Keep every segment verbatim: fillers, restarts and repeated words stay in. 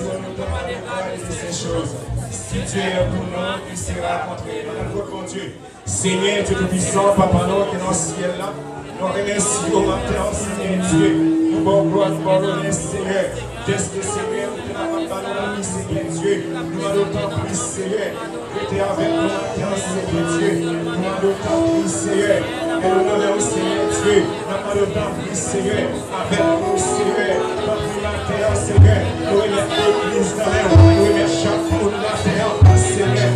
Nous demandons pas de ces choses. Si Dieu est pour nous, qui sera contre nous? Ann adore Bondye. Senyè, Dye Toupisan, Papa nou ki nan syèl la, nou remèsye w maten an, Senyè Dye. Nou ba w glwa, nou ba w lonè, Senyè. Dèske, Senyè, ou te la pa ba nou lanmi, Senyè Dye. Nou mande w tanpri, Senyè. Rete avèk nou maten an, Senyè Dye. Nou mande w tanpri, Senyè. Mete nou nan men w, Senyè Dye. N ap mande w tanpri, Senyè. Avèk nou, Senyè. Tanpri maten an, Senyè. Nou remèt legliz nan men w. Nou remèt chak moun maten an, Senyè.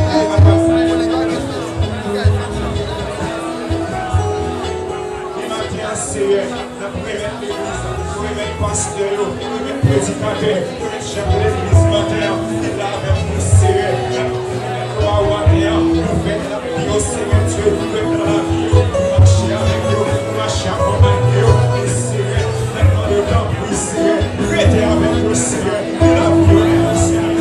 E maten an, Senyè. N ap remèt legliz, nou remèt pastè yo, nou remèt predikatè, nou remèt chèf legliz maten an, ki la avèk nou, Senyè. N ap remèt lwa ou maten an, nou fè n ap di yo, Senyè Dye, nou ret nan lavi yo, nou mache avèk yo, nou mache akonpanye yo. E Senyè, n ap mande w tanpri, Senyè, rete avèk nou, Senyè, ki lavi yo, Senyè.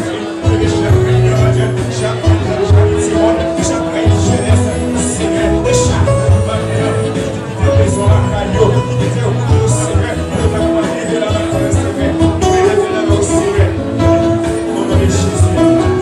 Mete chak reynyon maten, chak maten, chak timoun, chak reyn jenès, Senyè, e chak moun maten an, ki te bezwen lakay yo, ki te wout yo, Senyè, pou yo ta kapab leve la maten an, Senyè, nou mete nan men w, Senyè, o non de Jezi. Amèn.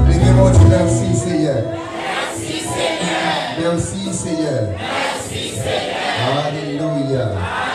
Leve men w, di mèsi, Senyè. Mèsi, Senyè. Alelouya.